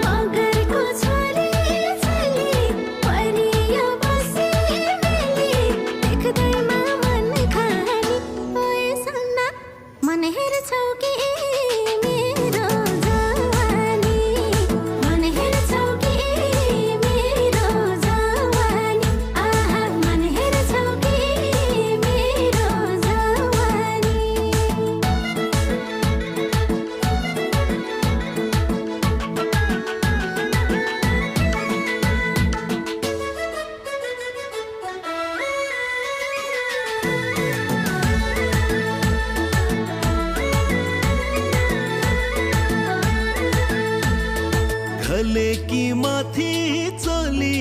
मगरको छोरी चली परियो बसी मेली देख्दैमा मन खानी ओए सन्ना मन हेर्छौ कि मेरो जवानी मन हेर्छौ कि मेरो जवानी आहा मन हेर्छौ कि मेरो जवानी घले की माथि चली